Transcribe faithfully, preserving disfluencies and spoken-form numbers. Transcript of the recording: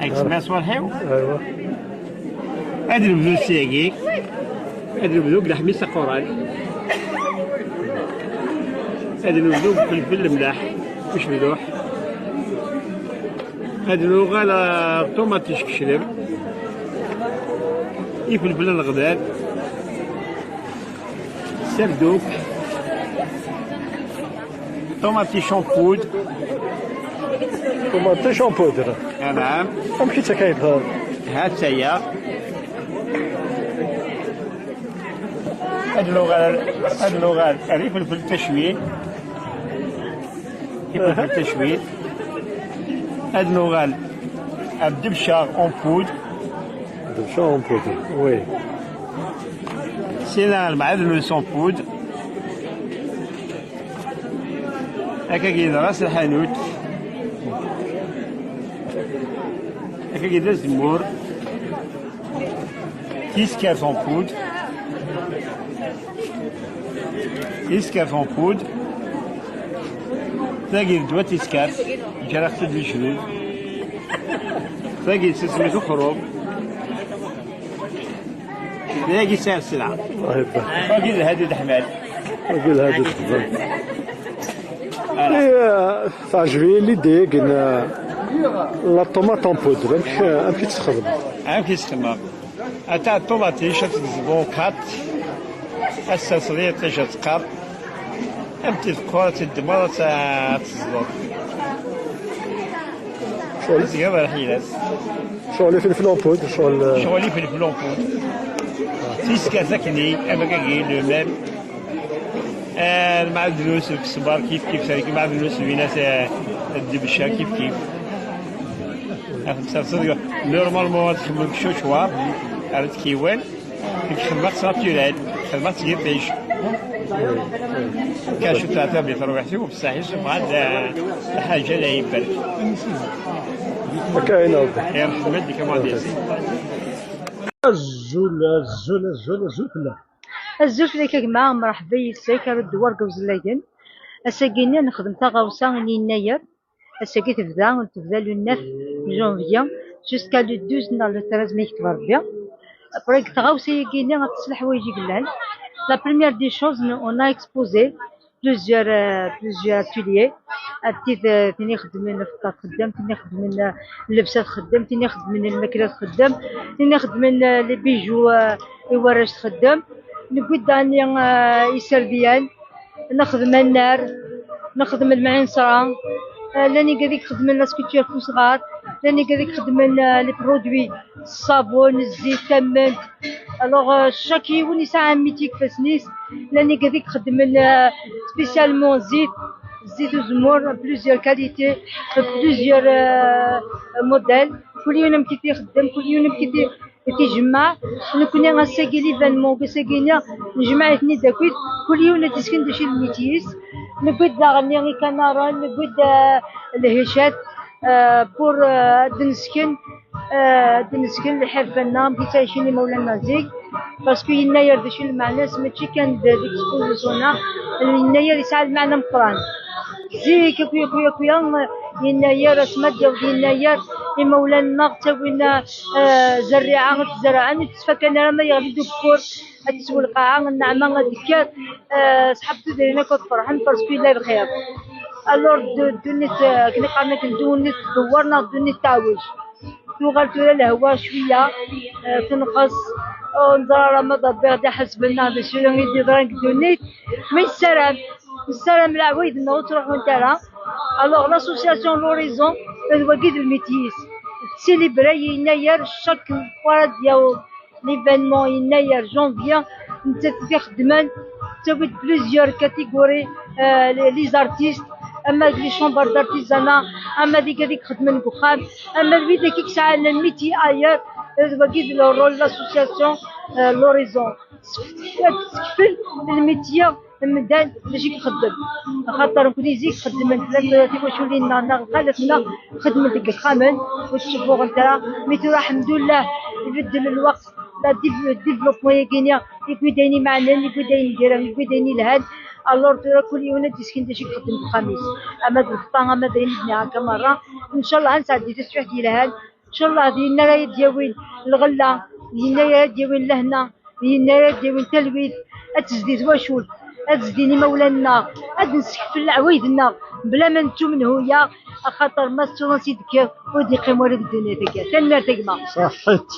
Ak semmeɛ ṣṣwalḥ-iw. Aywa. Ad nebdu s tagi. Ad nebdu deg leḥmis aquran. Ad nebdu deg felfel lemlaḥ. Mecluḥ. Ad nuɣal ɣer ṭumaṭic keclem. Ifelfel n leɣdad. Serduk. Ṭumaṭic en poudre. Ṭumaṭic en poudre. Anɛam. Amek i tt-akka yebɣa? Ha-tt-aya. Ad nuɣal, ad nuɣal ar ifelfel tacwil. Ifelfel tacwil. Ad nuɣal ar debcaɣ en poudre. Debcaɣ en poudre, oui. Sina lmeɛdnus en poudre. Akkagi d ras lḥanut. Akkagi d azemmur. Tiskert en poudre. Tiskert en poudre. Tagi d ddwa tiskert. Ǧǧiɣ-tt-id lecdud. Tagi d sismi tuxrum. Dagi sɛiɣ sselɛa. Wagi d lhadi d ḥmal. Wagi d lhadi d ḥmal. Voilà. Eh, teɛjeb-iyi l'idée-agi n, eh, la tomate en poudre. Amek, amek i tt-txedmeḍ? Amek i tt-xedmeɣ? Ata ṭumaṭic ad tt-tezḍu kat. Ad tesserseḍ iṭij ad teqqar. Am tt-teqqur ad tt-ddmeḍ ad tt-, ad teẓẓuḍ. Ad tgiḍ lḥilat. Ccɣel ifelfel en poudre, ccɣel, eh, ccɣel ifelfel en poudre. Tiskert akkenni, am akkagi, le même. Eh, lmeɛdnus, lkesbar, kif kif, lmeɛdnus, lwinas, eh, ddebca, kif kif. Ad tt-terseḍ, normalement, ad txemmem cucwa, ar tkiwan. Nekk xedmeɣ-tt naturel, xedmeɣ-tt yiṭij. Kan cwiṭ teɛtab di terwiḥt-iw, bessaḥ yessufeɣ-d, eh, lḥaǧa la iberk. Akka i nɛuddu. Yerḥem-d, kama d-yas. Azul, azul, azul, azul fell-am. Azul fell-ak a gma, mreḥba yis-k, ar ddwa deg uẓlagen. Ass-agi-nni nexdem taɣawsa n yennayer. Ass-agi tebda, tebda le neuf janvier jusqu'à le douze neɣ le treize ma yekteb Rebbi. Après, deg tɣawsa-agi-nni ad teṣleḥ ḥwayeǧ i yellan. La première des choses, on a exposé plusieurs, euh, plusieurs ateliers. Ar tid, euh, tin ixeddmen lfeṭṭa txeddem, tin ixeddmen, euh, llebsa txeddem, tin ixeddmen lmakla txeddem, tin ixeddmen, euh, les bijoux, euh, i warrac txeddem. Newwi-d daɣen, euh, iserdiyen, nexdem annar, nexdem lmɛinṣra, euh, llan igad i ixeddmen la sculpture f usɣar, llan igad i ixeddmen, euh, les produits, ṣṣabun, zzit, tamment. Alors, euh, chaque yiwen yesɛa un métier deg ifassen-is. Llan igad i ixeddmen, euh, spécialement zzit, zzit uzemmur, plusieurs qualités, plusieurs, euh, modèles. Kul yiwen amek i t-ixeddem, kul yiwen amek i t-, i t-ijemmeɛ. Nekkni ass-agi, l'événement ass-agi-nni, nejmeɛ-iten-id akkit, kul yiwen ad d-isken d acu i d métier-is. Newwi-d daɣen ikanaren, newwi-d, euh, lhicat, euh, pour, euh, ad d-nesken, euh, ad d-nesken lḥirfa-nneɣ, amek i ttɛicin imawlan-nneɣ zik. Parce que yennayer d acu lmeɛna-s, mačči kan d, d exposition-a, yennayer yesɛa lmeɛna meqqran. Zik, akk, akk, akk, yennayer, asmi ad d-yaweḍ yennayer, imawlan-nneɣ ttawin, euh, zerriɛa, ad tt-zerɛen, ur tettfakan ara ma yeɣli-d ugeffur, ad tessew lqaɛa, nneɛma ad d-tekker, euh, ṣṣḥab tudrin akk ad ferḥen, parce que yella lxir. Alors, d-, ddunit, euh, akken i qqaren akken, ddunit tdewwer neɣ ddunit teɛwej. Tuɣal tura lehwa cwiya, euh, tenqes, ur neẓri ara ma d Rebbi ɣ-d-iḥasben neɣ d acu i d-yeḍran deg ddunit, mais nessaram, nessaram leɛwayed-nneɣ ur ttruḥunt ara. Alors, l'association L'Horizon, d wagi d lmityis. Tsilibra yennayer, chaque fois ad d-yaweḍ l'événement yennayer, janvier, nettat i t-ixeddmen, tettawi-d plusieurs catégories, euh, les, les artistes, ama d les chambres d'artisanat, ama d igad i ixeddmen deg uxxam, ama d widak i yesɛan le métier ailleurs, d wagi d le rôle de l'association, euh, L'Horizon. Ad tessekfel lmitya n medden d acu i ixeddem. Axaṭer nekni zik xeddmen tlata tiwaculin-nneɣ neɣ lxalat-nneɣ xeddmen deg yexxamen ur ttcebbuɣent ara. Mi tura, ḥemdullah, ibeddel lweqt, la div-, développement-agi-nni yewwi-d ayen imeɛnen, yewwi-d ayen n diri, yewwi-d ayen yelhan. Alors tura kul yiwen ad d-isken d acu i ixeddem deg uxxam-is. Ama d lfeṭṭa, ama d ayen i d-nniɣ akka merra. Ncallah ad nesɛeddi taswiɛt yelhan. Ncallah d yenna ara yi-d-yawin lɣella, d yenna ara yi-d-yawin lehna, d yenna ara yi-d-yawin talwit. Ad tezdi twacult, ad zdin imawlan-nneɣ, ad nsekfel leɛwayed-nneɣ bla ma nettu menhu-yaɣ, axaṭer ma tettuḍ ansi d-tekkiḍ ur d-yeqqim wara deg ddunit-agi. Tanemmirt a gma. Ṣaḥḥit.